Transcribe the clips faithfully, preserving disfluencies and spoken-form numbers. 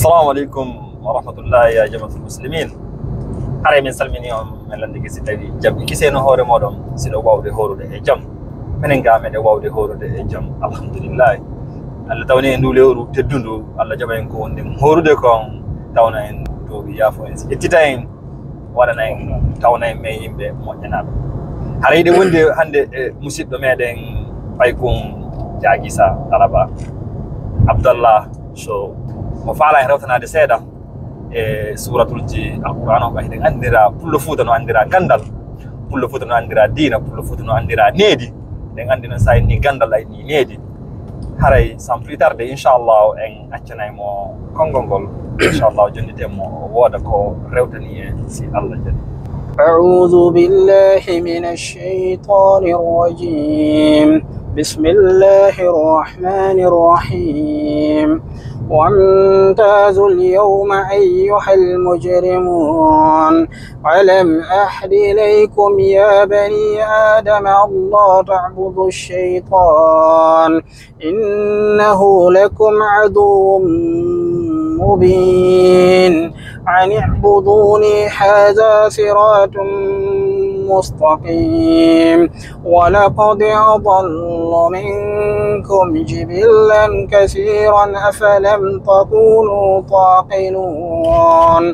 Assalamu aleykum wa rahmatullahi, ya jamatul muslimin. Haray min salmini on, min landike si tawi jam e kise no hoore moɗon, siɗo wawde horude e jam. Minen ga meɗen wawde horude e jam, alhamdulillahi. Allah tawni en ndu lewru teddundu, Allah jaɓa en ko wonɗen horude kon, tawna en tuubi, yaafo en, si ƴettita en, waɗana en, tawna en men yimɓe moƴƴanaaɓe. Hara yiɗe wonde hannde e musidɗo meɗen Paykun Jaagisa Talaba Abdallah, so mo faala en rewtanaade seeɗa e suratulji Alquran o, ɓay hiɗen anndira Pullo Fuuta no anndira ganndal, Pullo Fuuta no anndira diina, Pullo Fuuta no anndira needi. Eɗen anndi noon, so a inni ganndal, a inni needi. Haray, sans plus tarder, inchallah, en accanay mo konngol ngol. Inchallah, jonniten mo, o wooda ko rewtani en, si Allah jaɓi. أعوذ بالله من الشيطان الرجيم. بسم الله الرحمن الرحيم. وامتازوا اليوم أيها المجرمون. ألم أعهد إليكم يا بني آدم ألا تعبدوا الشيطان إنه لكم عدو مبين. أن اعبدوني هذا صراط مستقيم. ولقد أضل منكم جبلا كثيرا أفلم تكونوا تعقلون.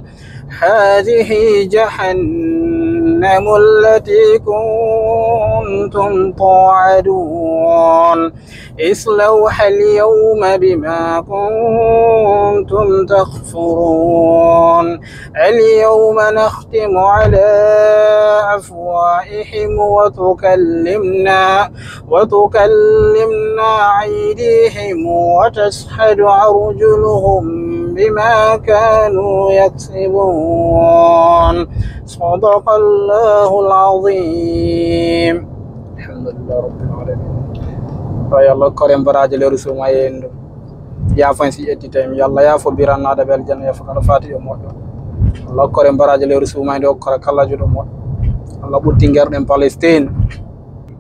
هذه جهنم التي كنتم توعدون. اصلوها اليوم بما كنتم تكفرون. اليوم نختم على أفواههم وتكلمنا وتكلمنا أيديهم وتشهد أرجلهم بما كانوا يكسبون. صدق الله العظيم. الحمد لله رب العالمين. Yo Allah okkor en baraaji lewru suumayee ndu. Yaafo en si ƴettitay mi. Yo Allah yaafo birannaade ɓe aljanna, yaafo kala faati yo moƴƴo. Allah okkor en baraaji lewru suumayee ndu, okkora kala juɗo moƴƴo. Allah ɓurtin ngerɗen Palestine.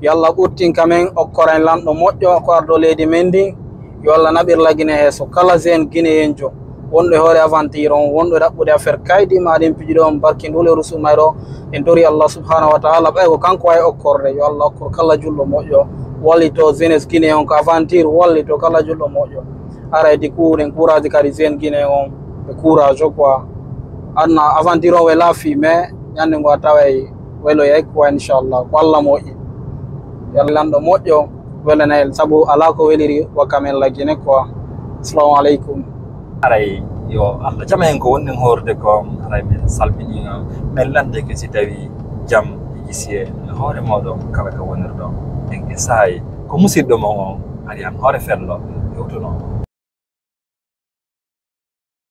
Yo Allah ɓurtin ka men, okkora en lanɗo moƴƴo ko ardo leydi men ndin. Yo Allah naɓir Lagine heeso kala jeune guinéenjo wonɗo e hoore aventure on, wonɗo e ɗaɓɓude affaire kaydi ma ɗin pijuɗo on barki ndu lewru suumayee ɗo. En tori Allah subhanahu wa ta'ala ɓay ko kanko wawi okkorde. Yo Allah okkor kala julɗo moƴƴo, wallito jeunesse Guinée on ko aventure, wallito kala julɗo moƴƴo. Ara e di kuuren courage kadi jeune Guinée on, ɓe courage o quoi. Aduna aventure on we laafi, mais ñande ngo a taway weloyay quoi, inchallah. Ko Allah moƴƴi. Yo Allah lanɗo moƴƴo, welanayel, sabu ala ko weliri wa kamen la Guinée quoi. Assalamu aleykum. Haray yo Allah jama en ko wonɗen horude ko. Haray min salminiino, min landike si tawi jam e gisiye e hoore moɗon kala ka wonirɗon. En e saayi ko musidɗo mon on ari an hoore fello hewtuno.